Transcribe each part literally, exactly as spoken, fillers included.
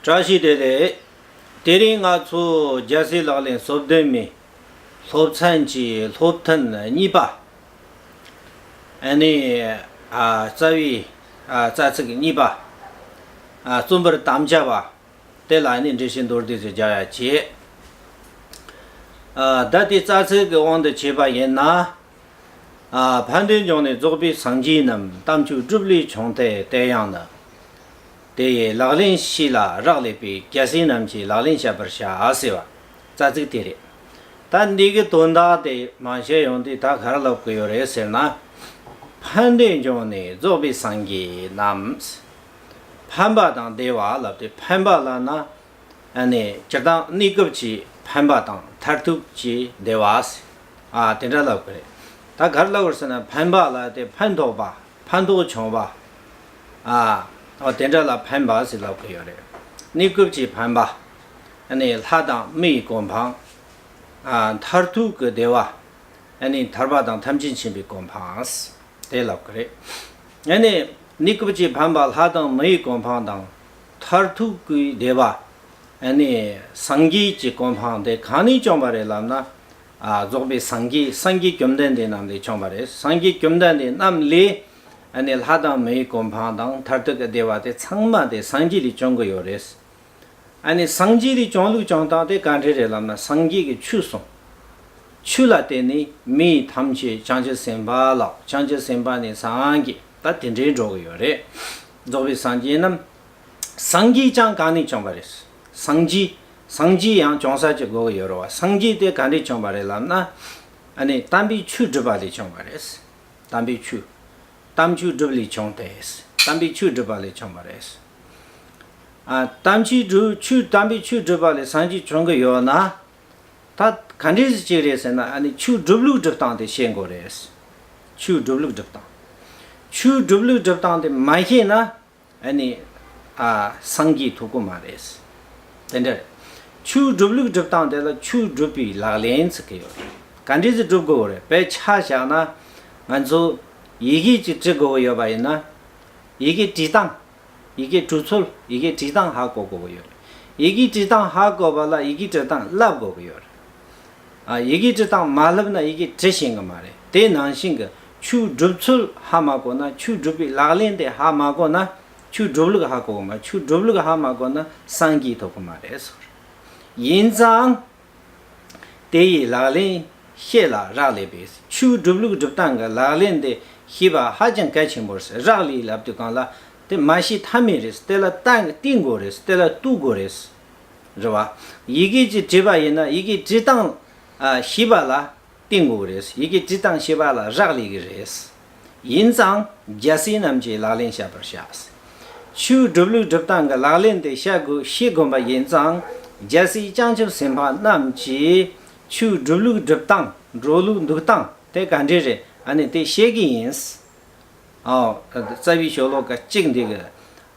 བཀྲ་ཤིས་བདེ་ལེགས། དེ་རིང་ང་ཚོ་རྒྱལ་སྲས་ལག་ལེན་སོ་བདུན་མའི་སློབ་ཚན་གྱི་སློབ་ཐུན་གཉིས་པ། ཨ་ནི། ཨ། རྩ་བའི། ཨ། རྩ་ཚིག་གཉིས་པ། ཨ། རྩོམ་པར་དམ་བཅའ་བ། དེ་ལ་ནི་འགྲེལ་བཤད་མདོར་བསྡུས་སུ་རྒྱག་ཡ་བྱེད། ཨ། ད་དེ་རྩ་ཚིག་གི་དབང་དུ་བྱས་པ་ཡིན་ན། ཨ། ཕན་བདེ་འབྱུང་གནས་རྫོགས་པའི་སངས་རྒྱས་རྣམས། དམ་ཆོས་སྒྲུབ་ལས་བྱུང་སྟེ་དེ་ཡང་ནི། དེ་ཡི་ལག་ལེན་ཤེས་ལ་རག་ལས་པའི་རྒྱལ་སྲས་རྣམས་ཀྱི་ལག་ལེན་བཤད་པར་བྱ་ཟེར་བ། རྩ་ཚིག་དེ་རེད། ད་འདི་གི་དོན་དག་དེ་མ་བཤད་ཡོང་དུས་ད་ག་རེ་ལབ་དགོས་ཡོད་རེད་ཟེར་ན། ཕན་བདེ་འབྱུང་གནས་རྫོགས་པའི་སངས་རྒྱས་རྣམས། ཕན་པ་དང་བདེ་བ་ལབ་སྟེ། ཕན་པ་ལབ་ན། ཨ་ནི་སྤྱིར་བཏང་གནས་སྐབས་ཀྱི་ཕན་པ་དང་མཐར་ཐུག་གི་བདེ་བ་ཟེར། ཨ། དེ་འདྲ་ལབ་དགོས་རེད། ད་ག་རེ་ལབ་དགོས་ཟེར་ན། ཕན་པ་ལབ་དེ་ཕན་ཐོགས་པ། ཕན་ཐོགས་བྱུང་བ། ཨ། འོ་དེ་འདྲ་ལ་ཕན་པ་ཟེར་ལབ་དགོས་ཡོད་རེད། གནས་སྐབས་ཀྱི་ཕན་པ། ཨ་ནི་ལྷ་དང་མི་ཡི་གོ་འཕང་། ཨ། མཐར་ཐུག་གི་བདེ་བ། ཨ་ནི་ཐར་པ་དང་ཐམས་ཅད་མཁྱེན་པའི་གོ་འཕང་། དེ་ལབ་ཀྱི་རེད། ཨ་ནི་གནས་སྐབས་ཀྱི་ཕན་པ་ལྷ་དང་མི་ཡི་གོ་འཕང་དང་། མཐར་ཐུག་གི་བདེ་བ། ཨ་ནི་སངས་རྒྱས་ཀྱི་གོ་འཕང་དེ་གང་ནས་བྱུང་བ་རེད་ལབ་ན། ཨ། རྫོགས་པའི་སངས་རྒྱས། སངས་རྒྱས་བཅོམ་ལྡན་འདས་རྣམས་ལས་བྱུང་བ་རེད། སངས་རྒྱས་བཅོམ་ལྡན་འདས་རྣམས་ལས། ཨ་ནི་ལྷ་དང་མིའི་གོ་འཕང་དང་མཐར་ཐུག་གི་བདེ་བ་དེ་ཚང་མ་དེ་སངས་རྒྱས་ལས་བྱུང་གི་ཡོད་རེད། ཨ་ནི་སངས་རྒྱས་ལས་བྱུང་ལུགས་བྱུང་སྟངས་དེ་ག་འདྲ་རེད་ལབ་ན། སངས་རྒྱས་ཀྱིས་ཆོས་གསུངས། ཆོས་ལ་བརྟེན་ནས་མི་ཐམས་ཅད་བྱང་ཆུབ་སེམས་དཔའ་ལ། བྱང་ཆུབ་སེམས་དཔའ་ནས་སངས་རྒྱས། ད་དེ་འདྲའི་འགྲོ་གི་ཡོད་རེད། རྫོགས་པའི་སངས་རྒྱས་རྣམས། སངས་རྒྱས་ཀྱང་གང་ནས་བྱུང་བ་རེད། སངས་རྒྱས། སངས་རྒྱས་ཡང་བྱུང་ས་ཅིག་དགོས་ཀྱི་ཡོད་རེད་བ། སངས་རྒྱས་དེ་ག་འདྲས་བྱུང་བ་རེད་ལབ་ན། ཨ་ནི་དམ་པའི་ཆོས་སྒྲུབ་པ་ལས་བྱུང་བ་རེད། དམ་པའི་ཆོས། དམ་ཆོས་སྒྲུབ་ལས་བྱུང་སྟེ། དམ་པའི་ཆོས་སྒྲུབ་པ་ལས་བྱུང་བ་རེད། ཨ། དམ་ཆོས་སྒྲུབ། ཆོས། དམ་པའི་ཆོས་སྒྲུབ་པ་ལས་སངས་རྒྱས་བྱུང་གི་ཡོད་ན། ད་ག་འདྲས་ཅིག་རེད་ཟེར་ན། ཨ་ནི་ཆོས་སྒྲུབ་ལུགས་སྒྲུབ་སྟངས་དེ་ཤེས་དགོས་རེད། ཆོས་སྒྲུབ་ལུགས་སྒྲུབ་སྟངས། ཆོས་སྒྲུབ་ལུགས་སྒྲུབ་སྟངས་དེ་མ་ཤེས་ན། ཨ་ནི། ཨ། སངས་རྒྱས་ཐོབ་གི་མ་རེད། དེ་འདྲ་རེད། ཆོས་སྒྲུབ་ལུགས་སྒྲུབ་སྟངས་དེ་ལ་ཆོས་སྒྲུབ་པའི་ལག་ལེན་ཟེར་གི་ཡོད་རེད། ག་འདྲས་ཟེར་སྒྲུབ་དགོས་རེད། དཔེ་ཆ་བཞག་ན། ང་ཚོ་ཡི་གེ་ཅིག་འབྲི་དགོས་ཀྱི་ཡོད་པ་ཡིན་ན། ཡི་གེ་འབྲི་སྟངས། ཡི་གེ་འབྲི་ཚུལ། ཡི་གེ་འབྲི་སྟངས་ཧ་གོ་དགོས་ཀྱི་ཡོད་རེད། ཡི་གེ་འབྲི་སྟངས་ཧ་གོ་བ་ལ་ཡི་གེ་འབྲི་སྟངས་བསླབ་དགོས་ཀྱི་ཡོད་རེད། ཨ། ཡི་གེ་འབྲི་སྟངས་མ་བསླབ་ན་ཡི་གེ་འབྲི་ཤེས་ཀྱི་མ་རེད། དེ་ནང་བཞིན་གྱི་ཆོས་སྒྲུབ་ཚུལ་ཧ་མ་གོ་ན། ཆོས་སྒྲུབ་པའི་ལག་ལེན་དེ་ཧ་མ་གོ་ན། ཆོས་སྒྲུབ་ལུགས་ཧ་གོ་གི་མ། ཆོས་སྒྲུབ་ལུགས་ཧ་མ་གོ་ན་སངས་རྒྱས་ཐོབ་གི་མ་རེད་ཟེར། ཡིན་ཙང་། དེ་ཡི་ལག་ལེན་ཤེས་ལ་རག་ལས་པས། ཆོས་སྒྲུབ་ལུགས་སྒྲུབ་སྟངས་ཀྱི་ལག་ལེན་དེ་ཤེས་པ་ཧ་ཅང་གལ་ཆེན་པོ་རེད། རག་ལས་ལབ་དུས་སྒང་ལ། དེ་མ་ཤེས་ཐབས་མེད་རེད། དེ་ལ་བརྟེན། བརྟེན་དགོས་རེད། དེ་ལ་ལྟོས་དགོས་རེད། རེད་བ། ཡི་གེ་ཅིག་བྲིས་པ་ཡིན་ན་ཡི་གེ་བྲིས་སྟངས། ཨ། ཤེས་པ་ལ་བརྟེན་དགོས་རེད། ཡི་གེ་བྲིས་སྟངས་ཤེས་པ་ལ་རག་ལས་ཀྱི་རེད། ཡིན་ཙང་རྒྱལ་སྲས་རྣམས་ཀྱི་ལག་ལེན་བཤད་པར་བྱ། ཆོས་སྒྲུབ་ལུགས་སྒྲུབ་སྟངས་ཀྱི་ལག་ལེན་དེ་བཤད་དགོས། ཤེས་དགོས་པ་ཡིན་ཙང་། རྒྱལ་སྲས་བྱང་ཆུབ་སེམས་དཔའ་རྣམས་ཀྱིས་ཆོས་སྒྲུབ་ལུགས་སྒྲུབ་སྟངས། འགྲོ་ལུགས་འདུག་སྟངས་དེ་ག་འདྲས་རེད། ཨ་ནི་དེ་ཤེས་ཀྱི་ཡིན། ཨོ། རྩ་བའི་ཤོ་ལོ་ཀ་གཅིག་འདི་གི།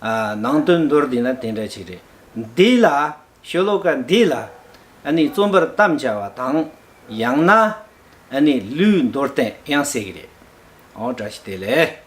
ཨ། ནང་དོན་མདོར་བསྡུས་ན་དེ་འདྲ་ཅིག་རེད། འདི་ལ། ཤོ་ལོ་ཀ་འདི་ལ། ཨ་ནི་རྩོམ་པར་དམ་བཅའ་བ་དང་། ཡང་ན། ཨ་ནི་ལུས་མདོར་བསྟན་ཡང་ཟེར་གི་རེད། ཨོ། བཀྲ་ཤིས་བདེ་ལེགས།